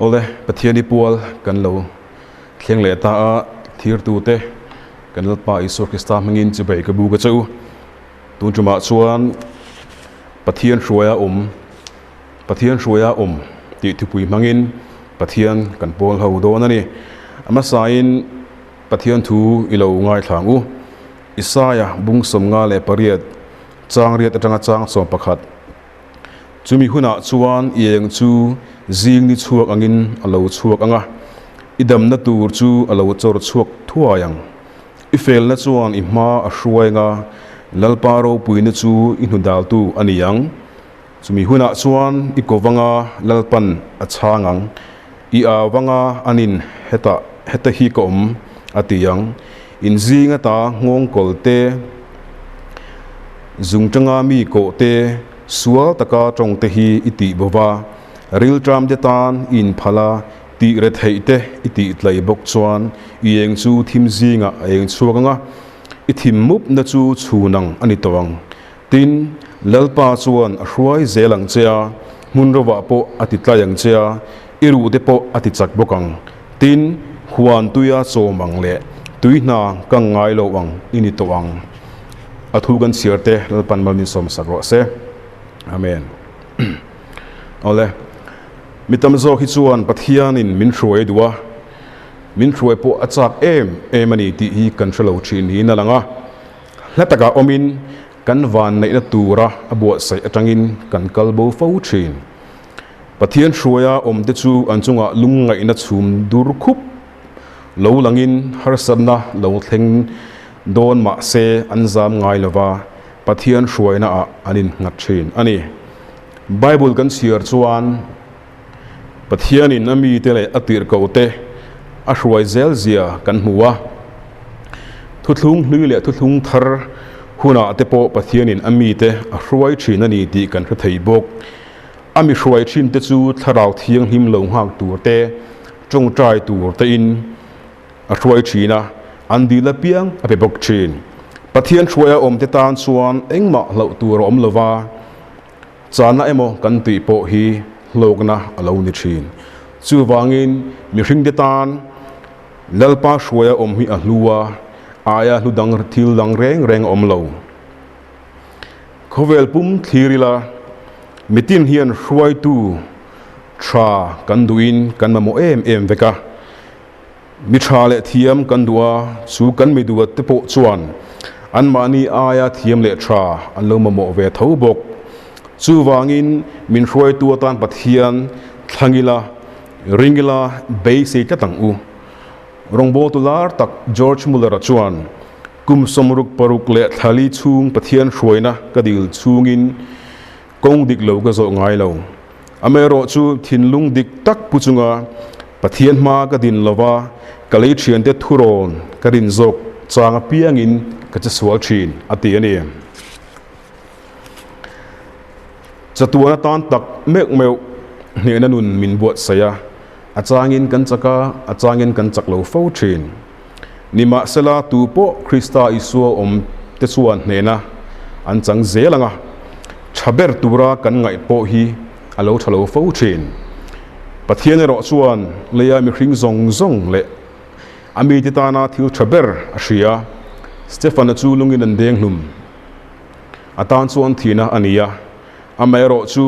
Awle, Pathian i pual kan lo thleng leh ta a, thirtute kan Lalpa Isua Krista hmangin chibai ka bu ka che u. Tun tumah chuan Pathian hruaia awm, Pathian hruaia awm tih thupui hmangin Pathian kan pawl ho dawn a ni. A hmasain Pathian thu i lo ngaithla ang u. Isaia bung 58 chang riat atanga chang 11. Chumi hunah chuan i eng chu zing ni chhuak angin a lo chhuak ang a, i damna tur chu a lo chawr chhuak thuai ang. I felna chuan i hma a hruai ang a, Lalpa ropuina chu i hnudaltu a ni ang. Chumi hunah chuan i ko vanga Lalpan a chhang ang, i au vanga anin hetah heta hi ka awm a ti ang. In zing ata nghawngkawl te, Zung tanga mi kawh te, sual taka tawng te hi i tih bo va, rilṭam te tan i inphal a, tih retheih te i tih tlai bawk chuan i eng chu thim zingah a eng chhuak ang a, i thim mupna chu chhun ang a ni tawh ang. Tin, Lalpa chuan a hruai zel ang che a, hmun rovah pawh a ti tlai ang che a, i ruh te pawh a ti chak bawk ang. Tin, huan tuia chawm ang leh tui hna ka ngai lo ang i ni tawh ang. A thu kan chhiar te Lalpan mal min sawm sak rawh se. Amen. Awle, mi tam zawk hi chuan Pathianin min hruai duh a, min hruai pawh a chak em em a ni tih hi kan hre lo thin niin a lang a. Hla takah awmin kan vanneihna tura a buatsaih atangin kan kal bo fo thin. Pathian hruaia awmte chu an chungah lungngaihna chhum dur khup lo langin harsatna lo thleng dawn mah se an zam ngai lova, Pathian hruainaah an innghat thin a ni. Bible kan chhiar chuan Pathianin a mite leh a tirhkohte a hruai zel zia kan hmu a. Thuthlung hlui leh thuthlung thar hunah te pawh Pathianin a mite a hruai thin a ni tih kan hre thei bawk. A mi hruai thin te chu thlarau thianghlim lo nghak tur te, tawngtai tur te in a hruai thin a, an dil apiang a pe bawk thin. Pathian hruaia awm te tan chuan engmah hlauh tur a awm lo va, chana emaw kan tih pawh hi hlawkna a lo ni thin. Chuvangin mihring te tan Lalpa hruaia awm hi a hlu a, aia hlu dang thil dang reng reng a awm lo. Khawvel pum thlir ila, mitin hian hruaitu tha kan duhin kan mamawh em em vek a. Mi tha leh thiam kan duh a, chu kan mi duat te pawh chuan anmahni aia thiam leh tha an lo mamawh ve tho bawk. Chuvangin min hruaitu atan Pathian thlang ila, ring ila, beisei tlat ang u. Rawngbawltu lar tak George Muller-a chuan, Kum 66 leh thlali chhung Pathian hruaina ka dil chhungin kawng dik lo ka zawh ngai lo. Amaherawh chu thinlung dik tak pu chunga Pathian hma ka din lova ka lei thiante thurawn ka rin zawk chang apiangin ka che sual thin, a ti a ni. Chatuan atan tak meuh meuh hnehna nun min buatsaih a, a changin kan chak a, a changin kan chak lo fo thin. Nimahsela, tu pawh Krista Isua awm te chuan hnehna an chang zel ang a, tha ber tura kan ngaih pawh hi a lo tha lo fo thin. Pathian erawh chuan leia mihring zawng zawng leh a mite tana thil tha ber a hria. Stefana chu lungin an deng hlum a tan chuan thihna a ni a, amaherawh chu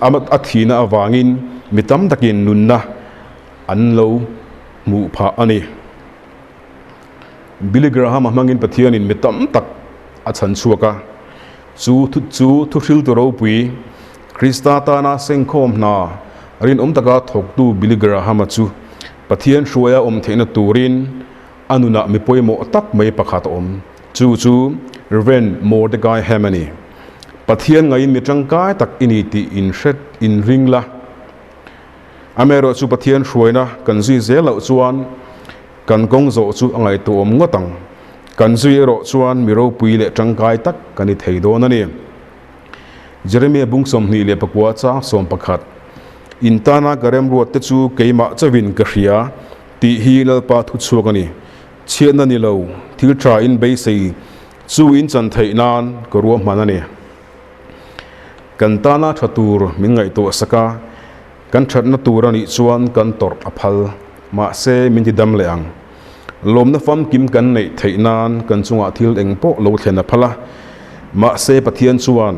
a thihna avangin mi tam takin nunna an lo hmuh phah a ni. Billy Graham-a hmangin Pathianin mi tam tak a chhan chhuak a, chu chu thuhriltu ropui, Krista tana sengkhawm hna rinawm taka thawktu Billy Graham-a chu Pathian hruaia awm theihna turin a nunah mi pawimawh tak mai pakhat a awm. Chu chu Rev. Mordecai Ham a ni. Pathian ngaiin mi tangkai tak i ni tih inhret inring la. Amaherawh chu Pathian hruaina kan zui zel loh chuan kan kawng zawh chu a ngaihtuahawm ngawt ang. Kan zui erawh chuan mi ropui leh tangkai tak kan ni thei dawn a ni. Jeremia bung 29 chang 11, In tana ka remruat te chu keimah chauhin ka hria tih hi Lalpa thu chhuak a ni. Chhiatna ni lo, thil tha in beisei chu in chan theih nan ka ruahman a ni. Kan tana tha tur min ngaihtuah sak a, Kan thatna tur a nih chuan kan tawrh a phal. Mahse, min ti dam leh ang. Lawmna famkim kan neih theih nan kan chungah thil eng pawh lo thlen a phal a. Mahse, Pathian chuan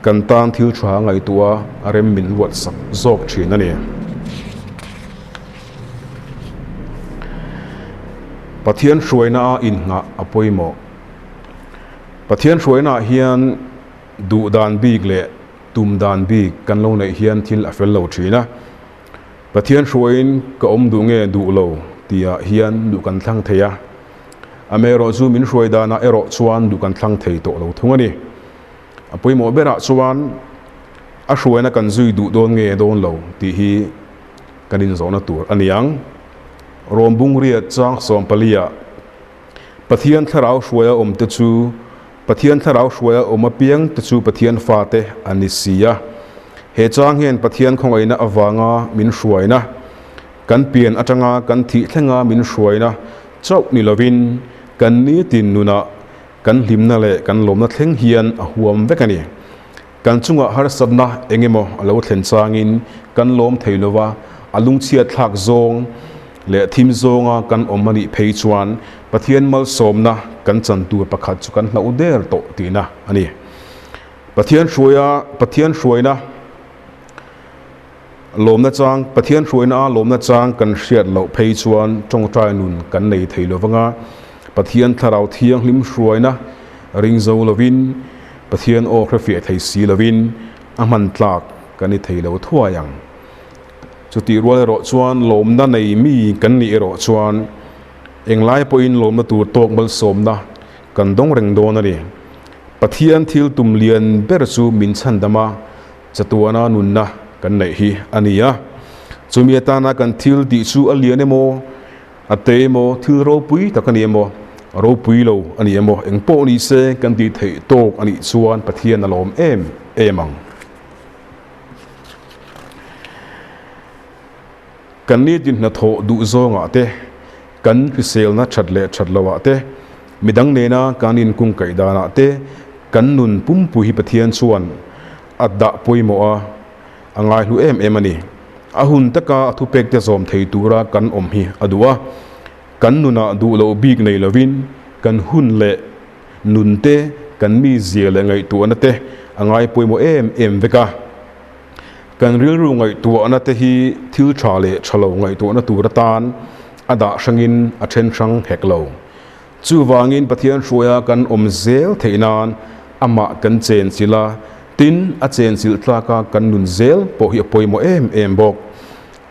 kan tan thil tha ngaihtuah a rem min ruatsak zawk thin a ni. Pathian hruaina a inngah a pawimawh. Pathian hruainaah hian duh dan bik leh tum dan bik kan lo neih hian thil a fel lo thin a. Pathian hruaiin ka awm duh nge duh lo tihah hian duh kan thlang thei a. Amaherawh chu min hruai danah erawh chuan duh kan thlang thei tawh lo thung a ni. A pawimawh berah chuan a hruaina kan zui duh dawn nge dawn lo tih hi kan inzawhna tur a ni ang. Rawmbungriat chang sawmpalia Pathian thlarau hruaia awmte chu Pathian thlarau hruaia awm apiang te chu Pathian fate a ni si a. He chang hian Pathian khawngaihna avanga min hruaina, kan pian atanga kan thih thlenga min hruaina chauh ni lovin kan nitin nunah kan hlimna leh kan lawmna thleng hian a huam vek a ni. Kan chungah harsatna eng emaw a lo thlen changin kan lawm thei lo va, a lungchhiat thlak zawng leh thim zawnga kan awm a nih phei chuan Pathian malsawmna kan chan tur pakhat chu kan hlauh der tawh tihna a ni. Pathian hruaia Pathian hruaina lawmna chang Pathian hruaina a lawmna chang kan hriat loh phei chuan tawngtai nun kan nei thei lo vanga Pathian thlarau thianghlim hruaina ring zo lovin Pathian aw hrefiah thei si lovin a hman tlak kan ni thei lo thuai ang. Chutih rual erawh chuan lawmna nei mi kan nih erawh chuan englai pawhin lawmna tur tawk malsawmna kan dawng reng dawn a ni. Pathian thil tum lian ber chu min chhandam a, chatuana nunna kan neih hi a ni a. Chumi atana kan thil tih chu a lian emaw, a te emaw, thil ropui tak a ni emaw, ropui lo a ni emaw, engpawh ni se kan tih theih tawk a nih chuan Pathian a lawm em em ang. Kan nitin hnathawh duh zawngah te, kan hriselna that leh that loah te, midang nena kan inkungkaih danah te kan nun pumpui hi Pathian chuan a dah pawimawh a, a ngaihlu em em a ni. A hun taka a thupekte zawm thei tura kan awm hi a duh a, kan nunah duh loh bik nei lovin kan hun leh nun te, kan mizia leh ngaihtuahna te a ngai pawimawh em em vek a. Kan rilru ngaihtuahna te hi thil tha leh tha lo ngaihtuahna tur atan a dah hrangin a then hrang hek lo. Chuvangin Pathian hruaia kan awm zel theih nan amah kan chenchilh a, tin a chenchilh tlaka kan nun zel pawh hi a pawimawh em em bawk.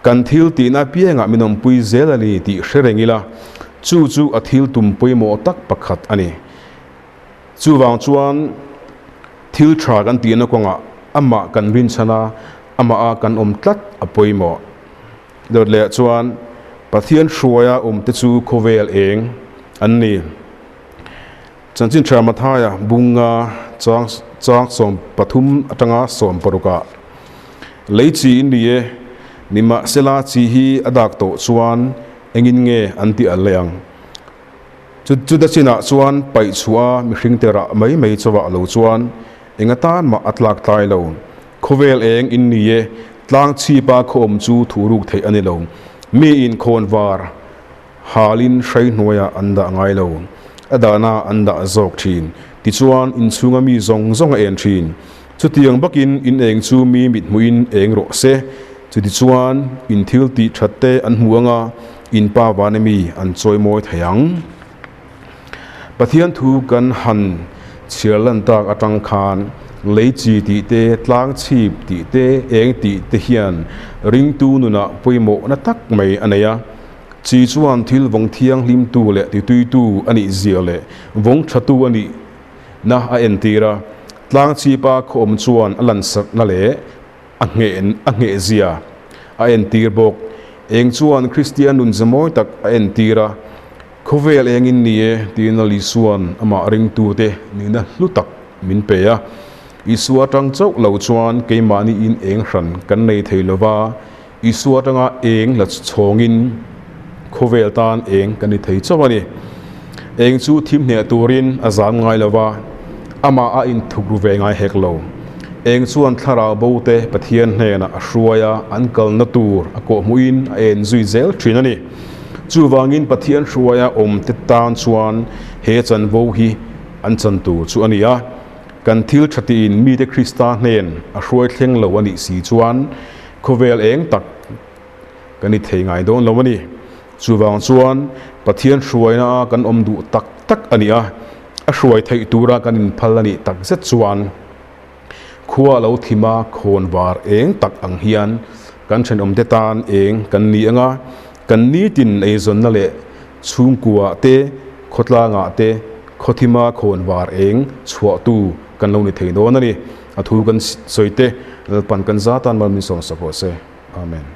Kan thil tihna apiangah min awmpui zel a ni tih hre reng ila, chu chu a thil tum pawimawh tak pakhat a ni. Chuvang chuan thil tha kan tihna kawngah amah kan rinchhan a, amah a kan awm tlat a pawimawh. Dawt leh chuan Pathian hruaia awmte chu khawvel eng an ni. Chanchin tha Mathaia bunga chang chang 13 atanga 16 ah lei chi in ni e, nimahsela chi hi a dak tawh chuan engin nge an ti al leh ang. Chuta chinah chuan paih chhuah a mihring te rah mai mai chawah lo chuan eng atan mah a tlak tlai lo. Khawvel eng in ni e, tlang chhipa khaw awm chu thu ruk theih a ni lo. Mi in khawn var halin hrai hnuaiah an dah ngai lo. A dahna an dah zawk thin. Tichuan inchhunga mi zawng zawng a en thin. Chutiang bakin in eng chu mi mithmuhin eng rawh se. Chutichuan in thil tih that te an hmu anga in pa vana mi an chawi mawi thei ang. Pathian thu kan han chhiar lan tak atang khan lei chi tih te, tlang chhip tih te, eng tih te hian ringtu nunah pawimawhna tak mai a nei a. Chi chuan thil vawng thianghlimtu leh tituitu a nih zia leh vawng thatu a nih na a entir a. Tlang chhipa khaw awm chuan a lansakna leh a ngheh a nghehzia a entir bawk. Eng chuan Kristian nun zemawi tak a entir a, Khawvel engin ni e tiin Lal Isua'n amah ringtute nihna hlu tak min pe a. Isua atang chauh lo chuan keimahniin eng hran kan nei thei lo va, Isua atanga eng la chhawngin khawvel tan eng kan ni thei chauh a ni. Eng chu thim hneh turin a zam ngai lo va, amah a inthuk ru ve ngai hek lo. Eng chuan thlarau bo te Pathian hnenah a hruai a, an kalna tur a kawhhmuhin a en zui zel thin a ni. Chuvangin Pathian hruaia awm te tan chuan he chanvo hi an chan tur chu a ni a. Kan thil tha tiin mite Krista hnen a hruai thleng lo a nih si chuan khawvel eng tak kan i thei ngai dawn lo a ni. Chuvang chuan Pathian hruaina a kan awm duh tak tak a ni a, a hruai theih tura kan inphal a nih tak zet chuan khua a lo thim a, khawn var eng tak ang hian kan thenawmte tan eng kan ni ang a, kan nitin eizawnna leh chhungkua te, khawtlangah te khawthima khawn var eng chhuahtu kan lo ni thei dawn a ni. A thu kan sawi te Lalpan kan zatan mal min sawmsak rawh se. Amen.